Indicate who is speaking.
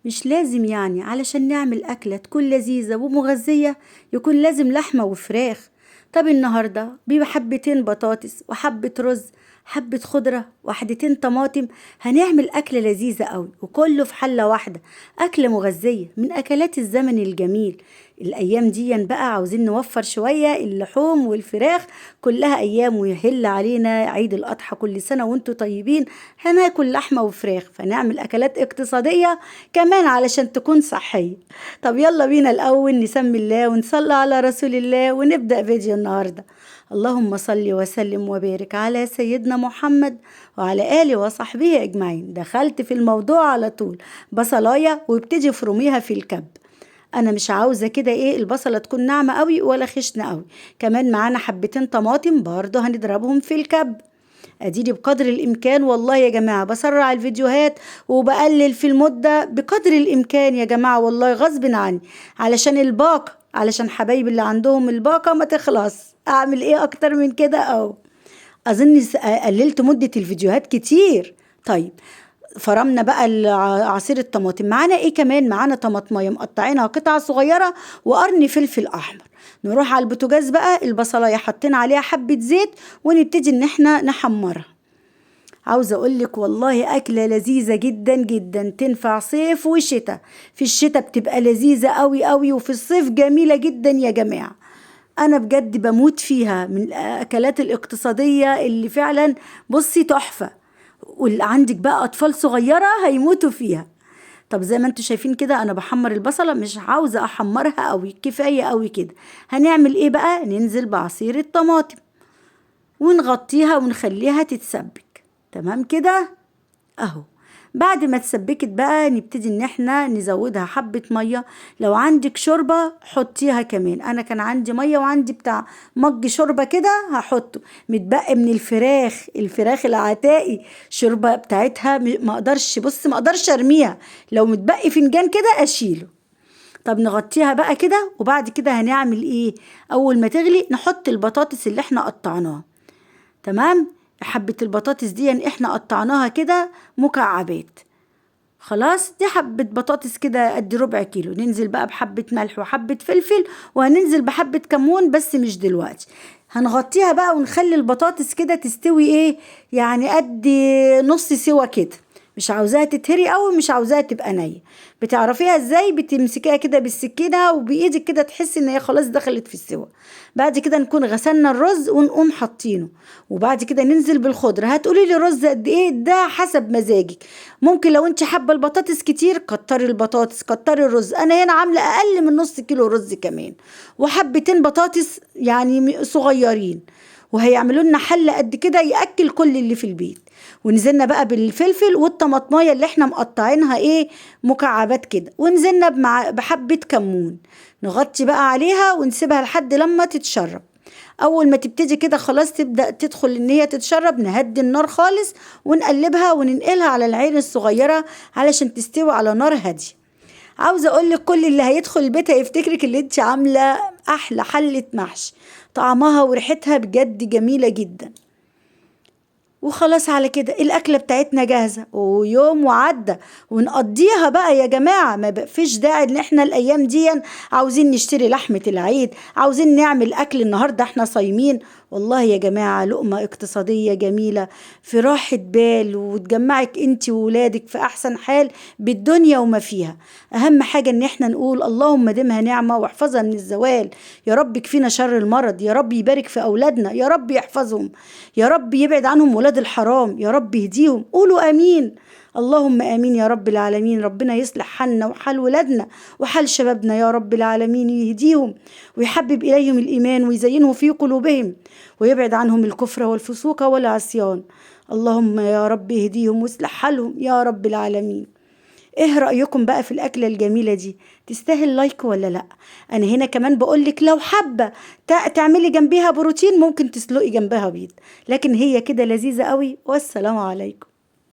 Speaker 1: مش لازم يعني علشان نعمل أكلة تكون لذيذة ومغذية يكون لازم لحمة وفراخ. طب النهاردة بحبتين بطاطس وحبة رز، حبة خضرة، وحدتين طماطم، هنعمل أكلة لذيذة قوي وكله في حلة واحدة، أكلة مغذية من أكلات الزمن الجميل. الأيام دي بقى عاوزين نوفر شوية اللحوم والفراخ، كلها أيام ويهل علينا عيد الأضحى، كل سنة وانتوا طيبين، هناكل لحمة وفراخ، فنعمل أكلات اقتصادية كمان علشان تكون صحية. طب يلا بينا الأول نسمي الله ونصلي على رسول الله ونبدأ فيديو النهاردة. اللهم صل وسلم وبارك على سيدنا محمد وعلى آله وصحبه أجمعين. دخلت في الموضوع على طول، بصلاية وابتدي افرميها في الكب. انا مش عاوزه كده ايه البصله تكون ناعمة قوي ولا خشنه قوي. كمان معانا حبتين طماطم برضه هنضربهم في الكب. اديني بقدر الامكان والله يا جماعة بسرع الفيديوهات وبقلل في المدة بقدر الامكان يا جماعة، والله غصب عني علشان الباقه، علشان حبايبي اللي عندهم الباقه ما تخلص. اعمل ايه اكتر من كده؟ او اظن قللت مده الفيديوهات كتير. طيب فرمنا بقى عصير الطماطم. معانا ايه كمان؟ معانا طماطمايه مقطعينها قطع صغيرة وقرن فلفل احمر. نروح على البوتاجاز بقى، البصلايه حاطين عليها حبه زيت ونبتدي ان احنا نحمرها. عاوزه اقول لك والله اكله لذيذة جدا جدا، تنفع صيف وشتاء. في الشتاء بتبقى لذيذة قوي قوي، وفي الصيف جميلة جدا يا جماعة. انا بجد بموت فيها، من الاكلات الاقتصادية اللي فعلا بصي تحفة، واللي عندك بقى اطفال صغيرة هيموتوا فيها. طب زي ما انتوا شايفين كده انا بحمر البصله، مش عاوزه احمرها قوي، كفاية قوي كده. هنعمل ايه بقى؟ ننزل بعصير الطماطم ونغطيها ونخليها تتسبك. تمام كده اهو. بعد ما تسبكت بقى نبتدي ان احنا نزودها حبة مية. لو عندك شوربة حطيها كمان، انا كان عندي مية وعندي بتاع مج شوربة كده هحطه، متبقي من الفراخ، الفراخ العتائي شوربة بتاعتها ما اقدرش، بص ما اقدرش ارميها، لو متبقي فنجان كده اشيله. طب نغطيها بقى كده، وبعد كده هنعمل ايه؟ اول ما تغلي نحط البطاطس اللي احنا قطعناها. تمام، حبة البطاطس دي احنا قطعناها كده مكعبات، خلاص دي حبة بطاطس كده قد ربع كيلو. ننزل بقى بحبة ملح وحبة فلفل، وهننزل بحبة كمون بس مش دلوقتي. هنغطيها بقى ونخلي البطاطس كده تستوي ايه يعني قد نص سوا كده، مش عاوزاها تتهري قوي، مش عاوزاها تبقى نية. بتعرفيها ازاي؟ بتمسكيها كده بالسكينة وبايدك كده تحسي ان هي خلاص دخلت في السوا. بعد كده نكون غسلنا الرز ونقوم حاطينه، وبعد كده ننزل بالخضره. هتقولي لي رز قد ايه؟ ده حسب مزاجك، ممكن لو انت حابة البطاطس كتير كتري البطاطس كتري الرز. انا هنا عامله اقل من نص كيلو رز كمان، وحبتين بطاطس يعني صغيرين، وهيعملوا لنا حله قد كده ياكل كل اللي في البيت. ونزلنا بقى بالفلفل والطماطمايه اللي احنا مقطعينها ايه مكعبات كده، ونزلنا بحبه كمون. نغطي بقى عليها ونسيبها لحد لما تتشرب. اول ما تبتدي كده خلاص تبدا تدخل ان هي تتشرب، نهدي النار خالص ونقلبها وننقلها على العين الصغيرة علشان تستوي على نار هادية. عاوزه اقول لك كل اللي هيدخل البيت هيفتكرك اللي انت عامله احلى حله محشي، طعمها وريحتها بجد جميلة جدا. وخلاص على كده الاكلة بتاعتنا جاهزة، ويوم وعدى ونقضيها بقى يا جماعة. ما فيش داعي ان احنا الايام دي عاوزين نشتري لحمه العيد، عاوزين نعمل اكل النهارده احنا صايمين. والله يا جماعة لقمة اقتصادية جميلة في راحة بال، وتجمعك انت وولادك في احسن حال بالدنيا وما فيها. اهم حاجة ان احنا نقول اللهم دمها نعمه واحفظها من الزوال، يا رب كفينا شر المرض، يا رب يبارك في اولادنا، يا رب يحفظهم، يا رب يبعد عنهم ولاد الحرام، يا رب يهديهم. قولوا امين، اللهم امين يا رب العالمين. ربنا يصلح حالنا وحال ولادنا وحال شبابنا يا رب العالمين، يهديهم ويحبب اليهم الايمان ويزينه في قلوبهم ويبعد عنهم الكفر والفسوق والعصيان. اللهم يا رب يهديهم واصلح حالهم يا رب العالمين. ايه رأيكم بقى في الأكلة الجميلة دي؟ تستاهل like ولا لا؟ انا هنا كمان بقولك لو حابة تعملي جنبيها بروتين ممكن تسلقي جنبها بيض، لكن هي كده لذيذة قوي. والسلام عليكم.